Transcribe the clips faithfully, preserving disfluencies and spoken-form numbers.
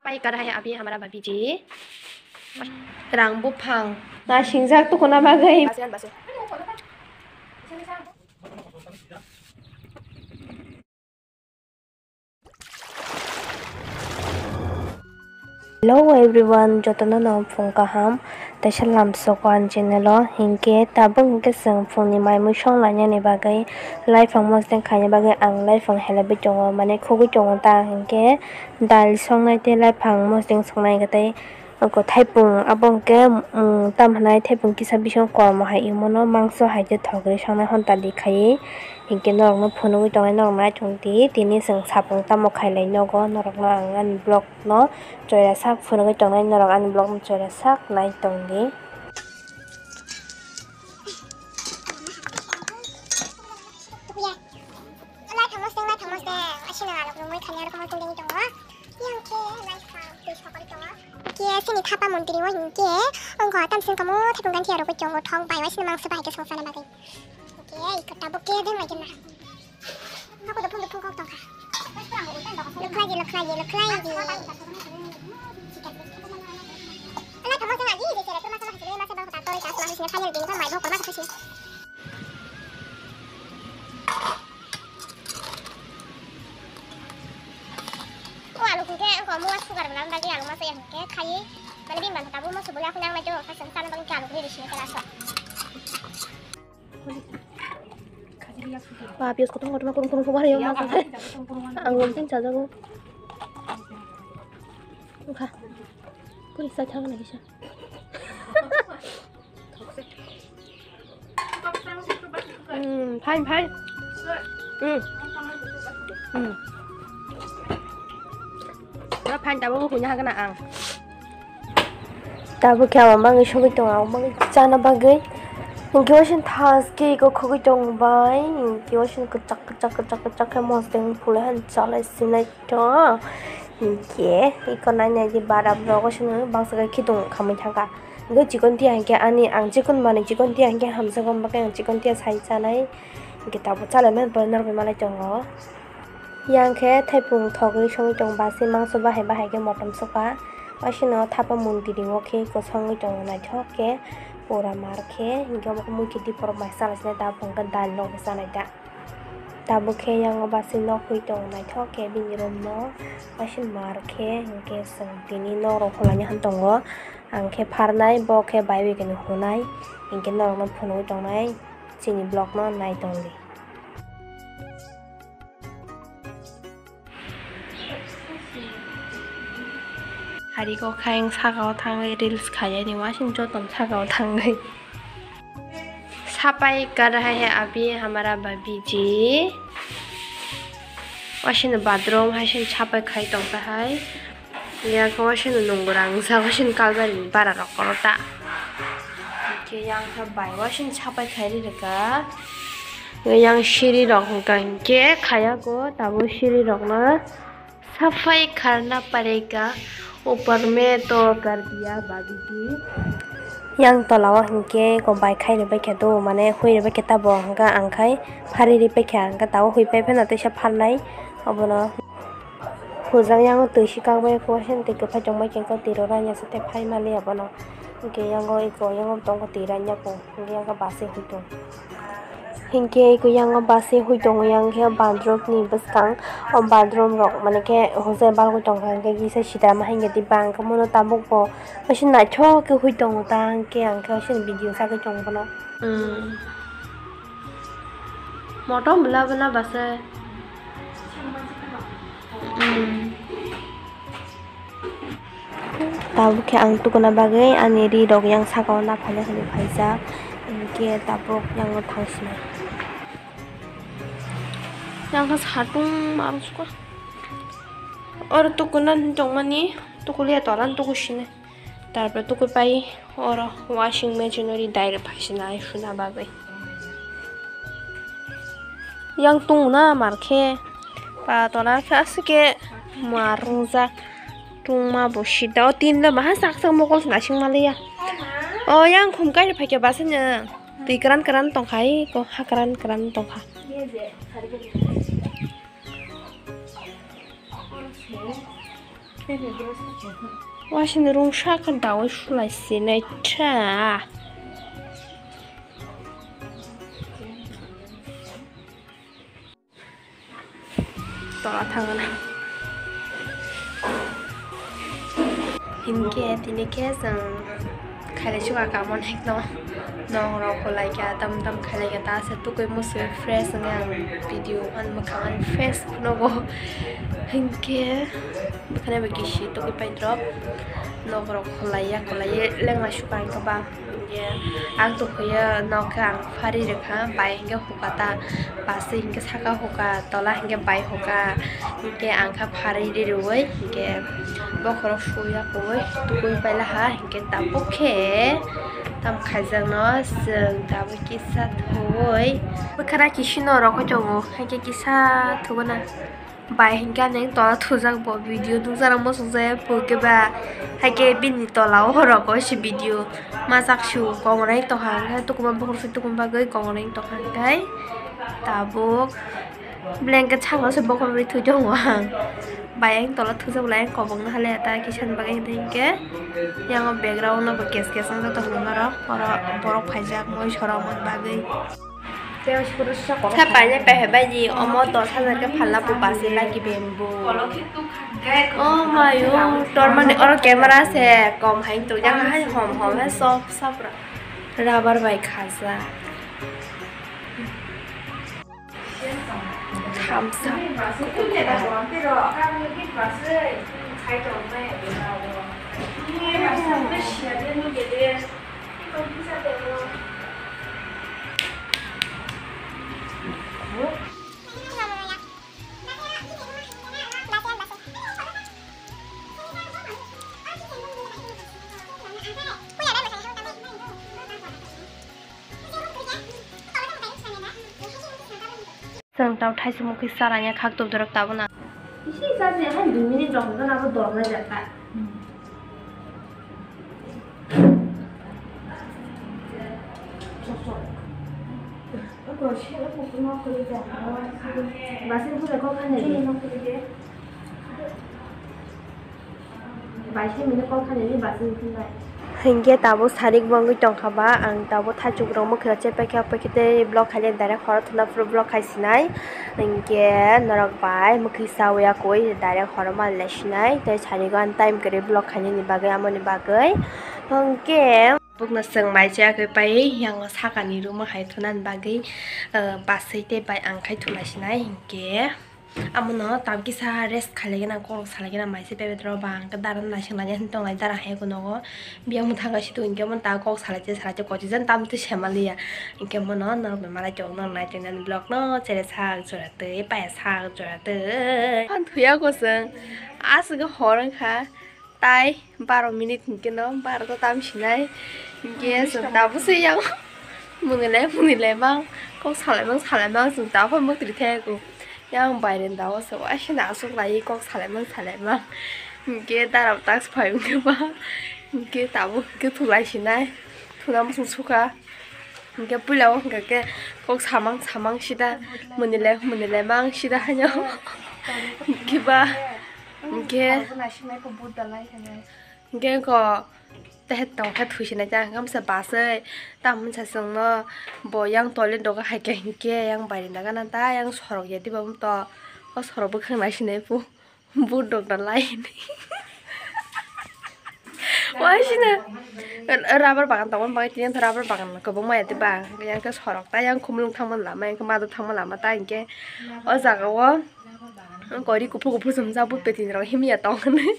Pai kar hai abhi hamara bhabhi ji. Rang buphang. Na singjak tukuna bagwi. Hello everyone, jotono no phung kaham. Teisa lamsok wan channel o hinkhe tabuk hinkhe chwng phungni mai mui song lainani bagwi laifang mosdeng khaina bagwi ang laifang helebwi tongo, mane khugwi tongo ta hinkhe dal songnai tei laifang mosdeng songnai tei oko thaipung abo hinkhe, um, tam hinai thaipung kisa bising kormo hai imono mangso hai khe thogri songnai honta di khai. Hinkhe norokno phunugwi tongnai, norok nai tong di, tini chwng sapung tamo khailai nogo, norokno ang ani vlog no choira sak phunugwi tongnai, norok ani vlog no choira sak nai tong di. Ke sini thapa montri o hinkhe, ongkha tamsing kamo thapung ganthi aro bai tongo, thong bai waisini mangso bai khe songsa na bagwi. Oke, iko tabuk khe den lagi na. Aku dopung dopung kok tongkha. Lokhlai di, lokhlai di, lokhlai di. Ala tamo jeng aji, je chere, masa masa jere, masa bang tak koi, tas masa sini final din kan mai bok masa sini. O alu kungke, engko mua sugar bela bagi alu masa yang ke, khai, mane bini masa tabu masa boleh aku nang lagi, aku sen sana bagi alu kuni di sini kena sok. Ba, piyaj kotor kotor ma kurung kurung kubar ya, ma kurung. Ang lom tin chajago. Engkha. Kuri sa thang na kisa. Hmm, fine, fine. Hmm. Hmm. Ora fine, tabuk kunya hagana ang. Tabuk khe abo bagwi sogwi tongo, abo bagwi chana bagwi. Hinkhe waising thaske iko khogwi tong bai, hinkhe waising kwchak, kwchak, kwchak, kwchak khe mosdeng phulai han chalai sinai tong. Hinkhe iko nai nai di bara borok waising bangsa khe khitung khamwi thangkha. Hinkhe chikon tiya hinkhe ani, ang chikon manwi chikon tiya hinkhe hamjakgo, abo bagwi ang chikon tiya sai chanai. Hinkhe tabuk chalai mani pore norok bai malai tongo. Yang khe thaipung thogwi songwi tongo, basi mangso bahai bahai khe motom sokha. Waisino thapa mundiri o khe kwchangwi tongo, naithok khe pura mar khe, hinkhe omo khe mui khe diphuru mai chalai sinai, tabuk hwnkhe dal rok bo chanai ta. Tabuk khe yang o basi nok hui tongo, naithok khe bini room no, waising mar khe, hinkhe chwng tini nok rok hulai han tongo, ang khe pharnai, bo khe bai bai khe hunai, hinkhe norok no phunugwi tongnai, chini vlog no nai tong di. Hari kok khaiyang saka o thangwi reels khaiyani wasing jotom saka o thangwi. Sapai kar hai hai abhi hamara bhabhi ji. Wasing bathroom hai sing sapai khai tong ta hai. Yang khe waising nungurang sa waising kalbari ni bara rok koro ta. Hinkhe yang khe bai waising sapai khai ri rwkha. Yang siri rok hwnkha hinkhe khaya ko tabuk siri rok no sapai kharna pareka upar me to kar diya bhabhi ji. Yang tola o hinkhe ko bai khai ri bai khe do mane hui ri bai khe tabo hwnkha ang khai phari ri bai khe ang khe tabuk hui pai phano teisa pharnai obono. Hujak yango twi si kak bai khe waising twi kwphai tong bai khe twi rw ranya se tei phai mali abono. Hinkhe yango eko yango tongo twi ranya po. Hinkhe yango basi hui tong. Hinkhe eko yango basi hui tongo, yang khe bathroom ni bwskang o bathroom rok mane khe hojai balgwi tongkha, hinkhe kisa sitra ma hinkhe tei bang khe mono tabuk bo waising naithok khe hui tongo ta, hinkhe ang khe waising video sagwi tongo bono. Hmm. Motom bwla bwla bwsai. Hmm. Tabuk khe ang tukuna bagwi ani ri rok yang saka o naphani hinwi phaijak, hinkhe tabuk yango thang sinai. Yang khe satung ma rwkha. Oro tukuna hinwi tongmani, tukuliya tola tuku sinai. Tarpore tuku pai oro washing machine o ri direct phai sinai suna bagwi. Yang tungna mar khe pa tola khe aswk khe mar wngjak tungma bo sida o tin da maha sak sak mokol se naising maliya. O yang khum kaisa phaikhe basa nwng twi kwran kwran tongkha, eko ha kwran kwran tongkha. Wasing rung sakha dawi sulai sinai tha. Tola thangna. Hinkhe tini khe chwng khailai suka kamon hekno. Nok rok khulai kha, tam tam khailai kha, ta se tukui musui fresh wngwi ang video ani mwkhang ani fresh phunukgo. Hinkhe bwkhani bai kisi tukui paidrop. Nok rok khulai ya, khulai ya, lengma suka hinkhe ba. Hinkhe ang tongkha ya nok khe ang phari rwkha, bai hinkhe hukata, basi hinkhe saka huka, tola hinkhe bai huka, hinkhe ang kha phari ri rwui hinkhe bokhorok suya koi tukui paila ha, hinkhe tabuk khe tam khaijakno chwng tabuk kisa thuwi bwkhara kisi norok oi tongo, hinkhe kisa thuguna. Bai hinkhe ani tola thujak bo video nukjak rok muchung jaya phuke ba, haikhe bini tola o horok o se video machak su kong reng tongkha, hinkhe tukuma bukur se tukuma bagwi kong reng tongkha, hinkhe tabuk blanket sakno se bokhorwi thwi tongo ang. Bai ang tola thujak bolai ang kobokno hale ta kisa ni bagwi hinkhe yang o background no bo kes kes wngkha tongma rok, oro borok phaijak moi soromoni bagwi. Tei paine pehe bai di omo dos hajar khe phalna bo basi lagi bembo. Oh mayo, tor mani oro camera se kom hai to yang hai hom hom hai sob sabra. Rubber bai khaja. Thamsa. Chwng tamo thaisa mukhui chara ya khak tubdorok tabona. Isi chaji hai dui minute rok hwnkheno abo dornai jakha. Basing pura kok khanai. Hinkhe tabuk sarik bo wngwi tongkha ba, ang tabuk thaichuk rok mwkhwrang chepai khe, apai khe tei vlog khainai direct horo thwna phuru vlog khai sinai. Hinkhe norok bai mwkhwi chawi ya koi direct horo manlai sinai, tei sarik o ang time kwrwi vlog khainani bagwi, amoni bagwi. Hinkhe bukno chwng mai chaya khe pai yang sakani room o hai thwnani bagwi, ah, baswi tei bai ang khai thwlai sinai hinkhe. Amono tam kisa rest khailai gana, kok salai gana, maise pebet rok bang khe dara naising lai tong lai dara hai kunogo. Biyang mwthang kaisa tu hinkhe mon ta kok salai te salai te kochi jan tam tu sema liya. Hinkhe mono norok bai malai tongo, norok nai tongnani vlog no chere sak jora twi paya sak jora twi. Phan thuya kosong aswk hor wngkha. Tai baro minute hinkhe no, baro ta tam sinai. Hinkhe chwng tabuk se yang mwnwi le, mwnwi le mang, kok salai mang, salai mang, chwng tabuk phai mwktwi thai kho. Yang bairenda o se waisa aswk lai kok salai mang, salai mang. Hinkhe dara tak phai wngkhe ba, hinkhe tabuk hinkhe thulai sinai, thuna muchung sukha. Hinkhe puila o hinkhe khe kok samang samang sida mwnwi le mwnwi le mang sida haino. Hinkhe ba hinkhe hinkhe ko tehet tong khe thuisinai ta hinkhe bwsa baswi tamo wngsa chwngno bo yang toilet doga hai khe hinkhe yang bairenda gana ta yang sorok ya diba to o sorok bwkhak naisinai pu. Budok da lai. Waisina rubber bagan tongo, bagwi tini rubber bagan kwbangma ya tei ba yang khe sorok ta yang khumulwng thangmani lama, yang khe maduk thangmani lama ta hinkhe o jaga o gori kuphur kuphur chumjak bupetini rok himya tong hwnwi.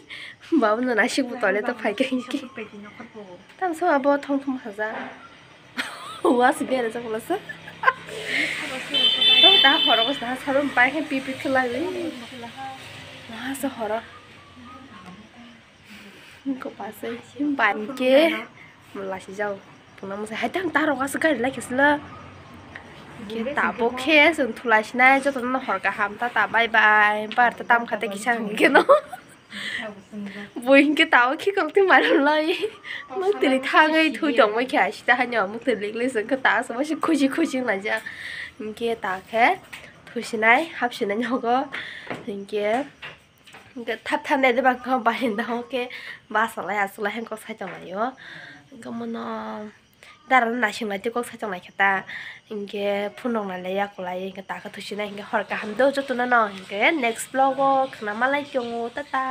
Babono naisik bo toilet o phaikha hinkhe tamsa abo thong thong hajak. Wa se bera jak lasa. Tong ta horo ko sa salo pai khe pipi khlai. Wa se horo. Ko pasai bai ke mula si jau. Puna musa hai tam ta ro ka se gari lai khesla. Ke ta bo khe sun thulai sinai joto no hor kaham ta ta bye bye. Bar ta tam khate kisa ke no. Bo hinkhe tao khikrok twi mairum lai. Mwktwini thangwi thui tongma khe asita haino mwktwi likli se wngkhe ta aswk waisa khuchi khuchi wnglaijak. Hinkhe ta khe thusinai hapsinai nogo hinkhe Hwnkhe thap thap nai de bang kha bahinda hwnkhe basa lai aswk lai hwnkhe kok sai tong lai o. Hwnkhe mono dara no naising lai tei kok sai tong lai khe ta. Hwnkhe phunuk nai lai ya kwlai hwnkhe ta khe thusi nai hwnkhe hor kaham do joto no no hwnkhe next vlog o khna ma lai tongo, tata.